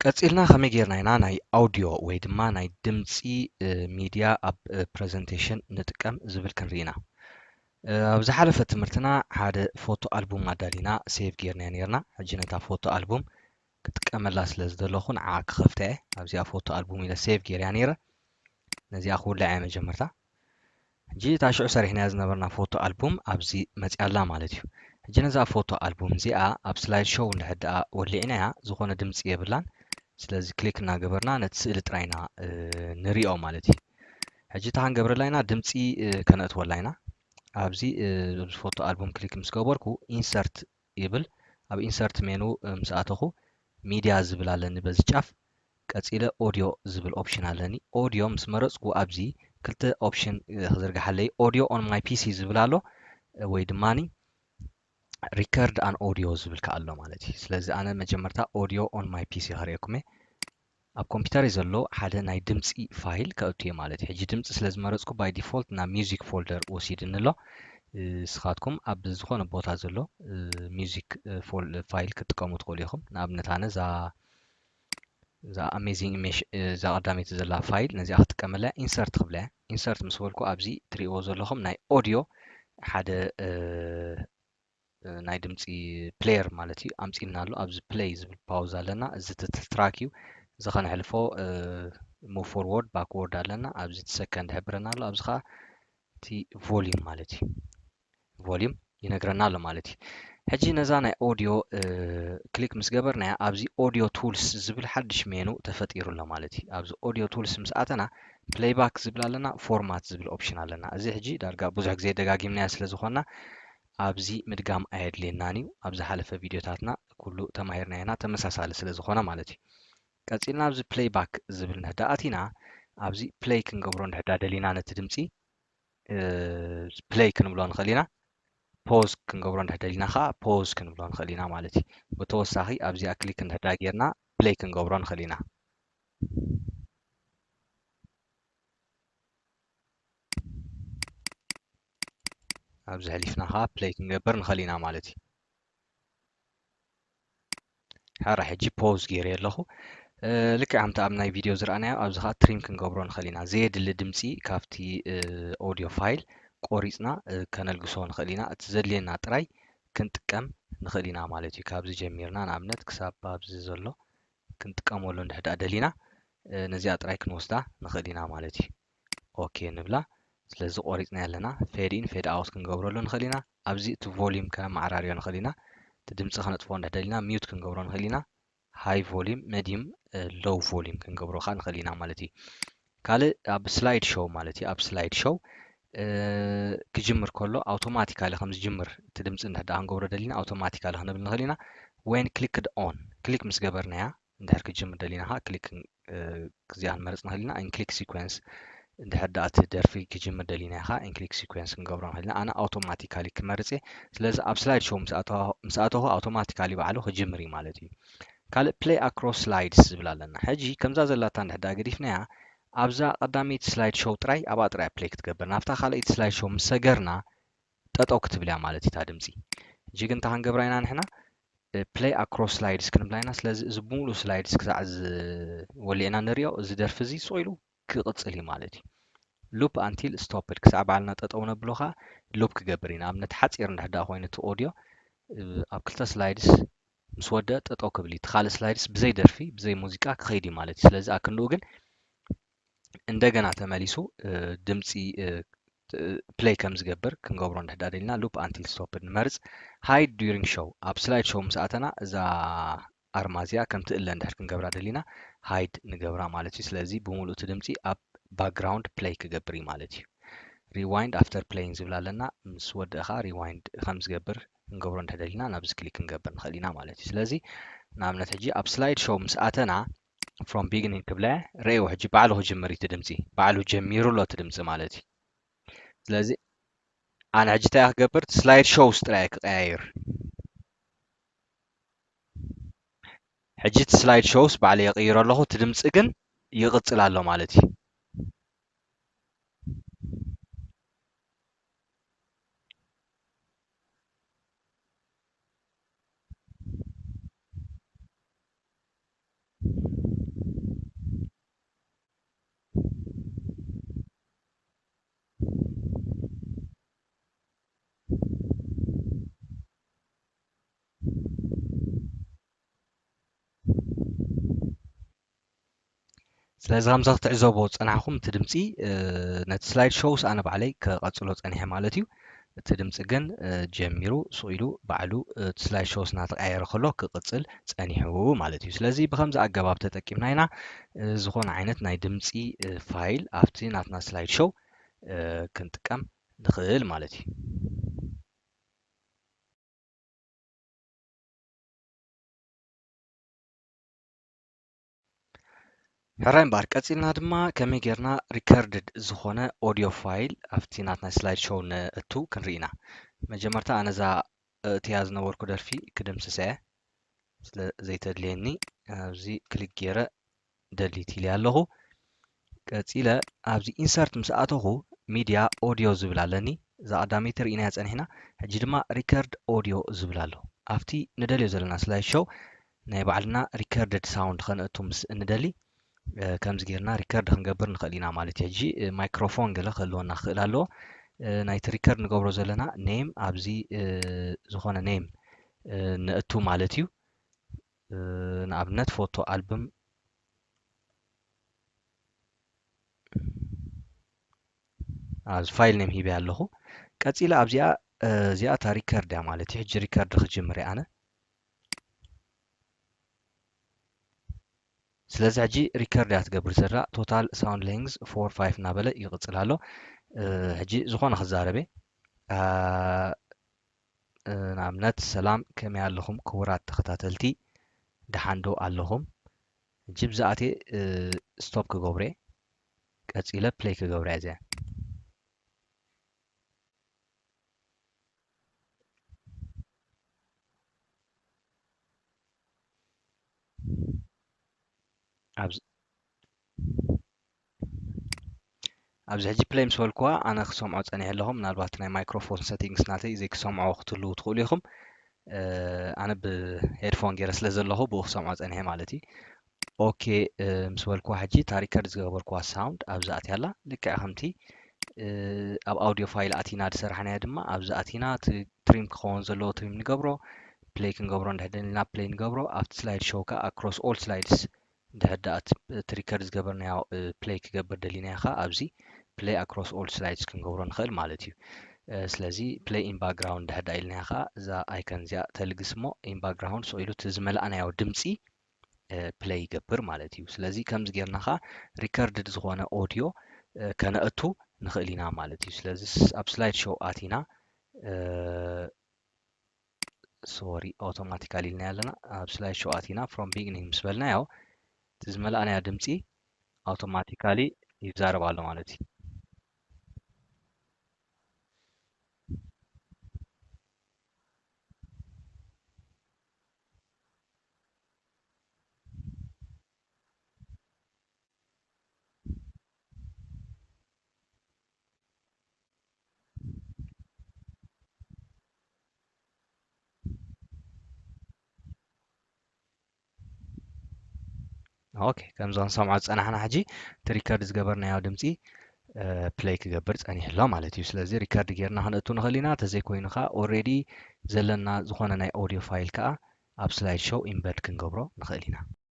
ቀጺልና ከመይ ጌርና ኢና ናይ ኣውድዮ ወይ ድማ ናይ ድምጺ ሚድያ ኣብ ፕረዘንቴሽን ንጥቀም ዝብል ክንርኢ ኢና። ኣብ ዝሓለፈ ትምህርትና ሓደ ፎቶ ኣልቡም ኣዳሊና ሴቭ ጌርናያ ኔርና። ሕጂ ነታ ፎቶ ኣልቡም ክጥቀመላ ስለ ዝደለኹ ንዓ ክኸፍታ እየ። ኣብዚኣ ፎቶ ኣልቡም ኢለ ሴቭ ጌርያ ኔረ። ነዚኣ ክውልዓ እየ መጀመርታ። ሕጂ እታ ሽዑ ሰሪሕናያ ዝነበርና ፎቶ ኣልቡም ኣብዚ መጺኣ ኣላ ማለት እዩ። ሕጂ ነዛ ፎቶ ኣልቡም እዚኣ ኣብ ስላይድ ሾው እንድሕር ደኣ ወሊዕናያ ዝኾነ ድምጺ የብላን። ስለዚ ክሊክ እናገበርና ነቲ ስእሊ ጥራይ ኢና ንሪኦ ማለት እዩ። ሕጂ እታ ክንገብረላ ኢና ድምጺ ከነእትወላ ኢና። ኣብዚ ኣብዚ ፎቶ ኣልቡም ክሊክ ምስ ገበርኩ ኢንሰርት ይብል። ኣብ ኢንሰርት ሜኑ ምስ ኣተኹ ሚድያ ዝብል ኣለኒ በዚ ጫፍ። ቀጺለ ኦድዮ ዝብል ኦፕሽን ኣለኒ። ኦድዮ ምስ መረጽኩ ኣብዚ ክልተ ኦፕሽን ክዝርግሓለይ ኦድዮ ኦን ማይ ፒሲ ዝብል ኣሎ ወይ ድማኒ ሪከርድ ኣን ኦድዮ ዝብል ከኣ ኣሎ ማለት እዩ። ስለዚ ኣነ መጀመርታ ኦድዮ ኦን ማይ ፒሲ ከርእየኩም እየ። ኣብ ኮምፒውተረይ ዘሎ ሓደ ናይ ድምጺ ፋይል ከእቱ እየ ማለት እዩ። ሕጂ ድምጺ ስለ ዝመረጽኩ ባይ ዲፎልት ናብ ሚውዚክ ፎልደር ወሲድኒ ኣሎ። ንስኻትኩም ኣብ ዝኾነ ቦታ ዘሎ ሚውዚክ ፋይል ክትጥቀሙ ትኽእሉ ኢኹም። ንኣብነት ኣነ እዛ እዛ ኣሜዚንግ ኢሜጅ እዛ ቀዳመይቲ ዘላ ፋይል ነዚኣ ክጥቀመላ ኢንሰርት ክብላ እያ። ኢንሰርት ምስ በልኩ ኣብዚ ትሪእዎ ዘለኹም ናይ ኦድዮ ሓደ ናይ ድምፂ ፕሌየር ማለት እዩ ኣምፂልና ኣሎ። ኣብዚ ፕሌይ ዝብል ፓውዝ ኣለና። እዚ ትትል ትራክ እዩ። እዚ ከነሕልፎ ሙቭ ፎርወርድ ባክወርድ ኣለና። ኣብዚ እቲ ሰከንድ ይሕብረና ኣሎ። ኣብዚ ከዓ እቲ ቮሊዩም ማለት እዩ። ቮሊዩም ይነግረና ኣሎ ማለት እዩ። ሕጂ ነዛ ናይ ኦድዮ ክሊክ ምስ ገበርናያ ኣብዚ ኦድዮ ቱልስ ዝብል ሓድሽ ሜኑ ተፈጢሩ ኣሎ ማለት እዩ። ኣብዚ ኦድዮ ቱልስ ምስ ኣተና ፕሌይባክ ዝብል ኣለና፣ ፎርማት ዝብል ኦፕሽን ኣለና። እዚ ሕጂ ዳርጋ ብዙሕ ግዜ ደጋጊምናዮ ስለ ዝኾንና ኣብዚ ምድጋም ኣየድልየናን እዩ። ኣብ ዝሓለፈ ቪድዮታትና ኩሉ ተማሂርናዮ ኢና፣ ተመሳሳሊ ስለ ዝኾነ ማለት እዩ። ቀጺልና ኣብዚ ፕሌይባክ ዝብል እንድሕር ደኣ ኣቲና ኣብዚ ፕሌይ ክንገብሮ እንድሕር ደኣ ደሊና ነቲ ድምጺ ፕሌይ ክንብሎ ንኽእል ኢና። ፖዝ ክንገብሮ እንድሕር ደሊና ከዓ ፖዝ ክንብሎ ንኽእል ኢና ማለት እዩ። ብተወሳኺ ኣብዚኣ ክሊክ እንድሕር ደኣ ጌርና ፕሌይ ክንገብሮ ንኽእል ኢና። ኣብዚ ሕሊፍና ከዓ ፕሌይ ክንገብር ንኽእል ኢና ማለት እዩ። ሕራ ሕጂ ፖዝ ገይረ ኣለኹ። ልክዕ ከምቲ ኣብ ናይ ቪድዮ ዝረኣናዮ ኣብዚ ከዓ ትሪም ክንገብሮ ንኽእል ኢና። ዘየድሊ ድምፂ ካብቲ ኦድዮ ፋይል ቆሪፅና ከነልግሶ ንኽእል ኢና። እቲ ዘድልየና ጥራይ ክንጥቀም ንኽእል ኢና ማለት እዩ። ካብዚ ጀሚርና ንኣብነት ክሳብ ኣብዚ ዘሎ ክንጥቀመሉ እንድሕር ደኣ ደሊና ነዚኣ ጥራይ ክንወስዳ ንኽእል ኢና ማለት እዩ። ኦኬ ንብላ። ስለዚ ቆሪፅና ኣለና። ፌድ ኢን ፌድ ኣውት ክንገብረሉ ንኽእል ኢና። ኣብዚ እቲ ቮሊዩም ከነመዓራርዮ ንኽእል ኢና። እቲ ድምፂ ከነጥፍኦ እንድሕር ደሊና ሚዩት ክንገብሮ ንኽእል ኢና። ሃይ ቮሊዩም፣ መዲዩም፣ ሎው ቮሊዩም ክንገብሮ ከዓ ንኽእል ኢና ማለት እዩ። ካልእ ኣብ ስላይድ ሾው ማለት እዩ። ኣብ ስላይድ ሾው ክጅምር ከሎ ኣውቶማቲካሊ ከም ዝጅምር እቲ ድምፂ እንድሕር ደኣ ክንገብሮ ደሊና ኣውቶማቲካሊ ክንብል ንኽእል ኢና። ዌን ክሊክድ ኦን ክሊክ ምስ ገበርናያ እንድሕር ክጅምር ደሊና ከዓ ክሊክ እዚኣ ክንመርፅ ንኽእል ኢና። ኢን ክሊክ ሲኮንስ እንድሕር ደኣ እቲ ደርፊ ክጅምር ደሊና ከዓ ኢን ክሊክ ሲኮንስ ክንገብሮ ንኽእል ኢና። ኣነ ኣውቶማቲካሊ ክመርፅ እየ። ስለዚ ኣብ ስላይድ ሾው ምስ ኣተኹ ኣውቶማቲካሊ ባዕሉ ክጅምር እዩ ማለት እዩ። ካልእ ፕሌይ ኣክሮስ ስላይድስ ዝብል ኣለና። ሕጂ ከምዛ ዘላታ እንድሕር ደኣ ገዲፍናያ ኣብዛ ቀዳመይቲ ስላይድ ሾው ጥራይ ኣብኣ ጥራይ ፕሌይ ክትገብር ናብታ ካልኣይቲ ስላይድ ሾው ምስ ሰገርና ጠጠው ክትብል እያ ማለት እዩ እታ ድምፂ። ሕጂ ግን እንታይ ክንገብራ ኢና ንሕና ፕሌይ ኣክሮስ ስላይድስ ክንብላ ኢና። ስለዚ እዚ ብምሉእ ስላይድስ ክሳዕ ወሊዕና ንሪኦ እዚ ደርፊ እዚ ስቕ ኢሉ ክቕፅል እዩ ማለት እዩ። ሉፕ ኣንቲል ስቶፕድ ክሳዕ ባዕልና ጠጠው ነብሎ ከዓ ሉፕ ክገብር እዩ። ንኣብነት ሓፂር እንድሕር ደኣ ኮይኑ እቲ ኦድዮ ኣብ ክልተ ስላይድስ ምስ ወደአ ጠጠው ክብል እዩ። እቲ ካልእ ስላይድስ ብዘይ ደርፊ ብዘይ ሙዚቃ ክኸይድ እዩ ማለት እዩ። ስለዚ ኣክንድኡ ግን እንደገና ተመሊሱ ድምፂ ፕሌይ ከም ዝገብር ክንገብሮ እንድሕር ደኣ ደሊና ሉፕ ኣንቲል ስቶፕድ ንመርፅ። ሃይድ ዱሪንግ ሾው ኣብ ስላይድ ሾው ምስ ኣተና እዛ ኣርማ እዚኣ ከም ትእለ እንድሕር ክንገብራ ደሊና ሃይድ ንገብራ ማለት እዩ። ስለዚ ብምሉእ እቲ ድምፂ ኣብ ባክግራውንድ ፕሌይ ክገብር እዩ ማለት እዩ። ሪዋይንድ ኣፍተር ፕሌይን ዝብል ኣለና። ምስ ወደእ ከዓ ሪዋይንድ ከም ዝገብር ክንገብሮ እንድሕር ደሊና ናብዚ ክሊክ ክንገብር ንኽእል ኢና ማለት እዩ። ስለዚ ንኣብነት ሕጂ ኣብ ስላይድ ሾው ምስ ኣተና ፍሮም ቢግኒንግ ክብላ እየ። ረእይዎ ሕጂ ባዕሉ ክጅምር እዩ እቲ ድምፂ። ባዕሉ ጀሚሩ ኣሎ እቲ ድምፂ ማለት እዩ። ስለዚ ኣነ ሕጂ እንታይ እየ ክገብር? እቲ ስላይድ ሾውስ ጥራይ እየ ክቀያይር። ሕጂ እቲ ስላይድ ሾውስ ባዕለይ ይቕይሮ ኣለኹ፣ እቲ ድምፂ ግን ይቕፅል ኣሎ ማለት እዩ። ስለዚ ከምዛ ክትዕዘቦ ዝጸናሕኹም እቲ ድምጺ ነቲ ስላይድ ሾውስ ኣነ ባዕለይ ክቐጽሎ ጸኒሐ ማለት እዩ። እቲ ድምጺ ግን ጀሚሩ ስቕ ኢሉ ባዕሉ እቲ ስላይድ ሾውስ እናተቐያየረ ከሎ ክቕጽል ጸኒሑ ማለት እዩ። ስለዚ ብኸምዚ ኣገባብ ተጠቂምና ኢና ዝኾነ ዓይነት ናይ ድምጺ ፋይል ኣብቲ ናትና ስላይድ ሾው ክንጥቀም ንኽእል ማለት እዩ። ሕራይ እምበኣር ቀጺልና ድማ ከመይ ጌርና ሪከርድድ ዝኾነ ኦድዮ ፋይል ኣብቲ ናትና ስላይድ ሾው ነእቱ ክንርኢ ኢና። መጀመርታ ኣነ እዛ እእትያ ዝነበርኩ ደርፊ ክድምስሰ እየ። ስለ ዘይተድልየኒ ኣብዚ ክሊክ ገይረ ደሊት ኢለ ኣለኹ። ቀጺለ ኣብዚ ኢንሰርት ምስ ኣተኹ ሚድያ ኦድዮ ዝብል ኣለኒ። እዛ ቀዳመይቲ ርኢናያ ጸኒሕና። ሕጂ ድማ ሪከርድ ኦድዮ ዝብል ኣሎ። ኣብቲ ንደልዮ ዘለና ስላይድ ሾው ናይ ባዕልና ሪከርድድ ሳውንድ ከነእቱ ምስ እንደሊ ከምዚ ጌርና ሪከርድ ክንገብር ንኽእል ኢና ማለት እዩ። ሕጂ ማይክሮፎን ገለ ክህልወና ክኽእል ኣለዎ። ናይቲ ሪከርድ ንገብሮ ዘለና ኔም ኣብዚ ዝኾነ ኔም ነእቱ ማለት እዩ። ንኣብነት ፎቶ ኣልብም ኣብዚ ፋይል ኔም ሂበያ ኣለኹ። ቀጺለ ኣብዚኣ እዚኣ እታ ሪከርድ እያ ማለት እዩ። ሕጂ ሪከርድ ክጅምር እየ ኣነ። ስለዚ ሕጂ ሪከርድ እያ ትገብር ዘላ። ቶታል ሳውንድ ሌንግዝ ፎር ፋይቭ እናበለ ይቕጽል ኣሎ። ሕጂ ዝኾነ ክዛረበ ንኣብነት ሰላም ከመይ ኣለኹም ክቡራት ተኸታተልቲ፣ ደሓን ዶ ኣለኹም? ሕጂ ብዛኣቴ ስቶፕ ክገብረ ቀጺለ ፕሌይ ክገብረ እዚኣ ኣብዚ ሕጂ ፕለይ ምስ በልኩዋ ኣነ ክሰምዖ ጸኒሐ ኣለኹ። ምናልባት ናይ ማይክሮፎን ሰቲንግስ ናተይ ዘይክሰምዖ ክትህልዉ ትኽእሉ ኢኹም። ኣነ ብሄድፎን ገይረ ስለ ዘለኹ ብኡ ክሰምዖ ጸኒሐ ማለት እዩ። ኦኬ ምስ በልኩዋ ሕጂ እታ ሪከርድ ዝገበርኩዋ ሳውንድ ኣብዚ ኣትያ ኣላ። ልክዕ ከምቲ ኣብ ኣውዲዮ ፋይል ኣቲና ዝሰራሕናዮ ድማ ኣብዚ ኣቲና እቲ ትሪም ክኸውን ዘለዎ ትሪም ንገብሮ፣ ፕለይ ክንገብሮ እንድሕር ደሊና ፕለይ ንገብሮ። ኣብቲ ስላይድ ሾው ከዓ ኣክሮስ ኦል ስላይድስ እንድሕር ደኣ እቲ ሪከርድ ዝገበርናዮ ፕለይ ክገብር ደሊናዮ ከዓ ኣብዚ ፕለይ ኣክሮስ ኦል ስላይድስ ክንገብሮ ንኽእል ማለት እዩ። ስለዚ ፕለይ ኢን ባክግራውንድ እንድሕር ደኣ ኢልናዮ ከዓ እዛ ኣይከን እዚኣ ተልግስ እሞ ኢን ባክግራውንድ ስቕ ኢሉ እቲ ዝመላእናዮ ድምፂ ፕለይ ይገብር ማለት እዩ። ስለዚ ከምዚ ጌርና ከዓ ሪከርድድ ዝኾነ ኦድዮ ከነእቱ ንኽእል ኢና ማለት እዩ። ስለዚ ኣብ ስላይድ ሾው ኣቲና ሶሪ ኣውቶማቲካሊ ኢልና ኣለና። ኣብ ስላይድ ሾው ኣቲና ፍሮም ቢግኒንግ ምስ በልናዮ እቲ ዝመላእናዮ ድምፂ ኣውቶማቲካሊ ይዛረብ ኣሎ ማለት እዩ። ኦኬ ከምዚ ክንሰምዖ ዝፀናሕና ሕጂ እቲ ሪከርድ ዝገበርናዮ ድምፂ ፕለይ ክገብር ፀኒሑ ኣሎ ማለት እዩ። ስለዚ ሪከርድ ጌርና ክንእቱ ንኽእል ኢና። ተዘይኮይኑ ከዓ ኦልሬዲ ዘለና ዝኾነ ናይ ኦዲዮ ፋይል ከዓ ኣብ ስላይድ ሾው ኢምበድ ክንገብሮ ንኽእል ኢና።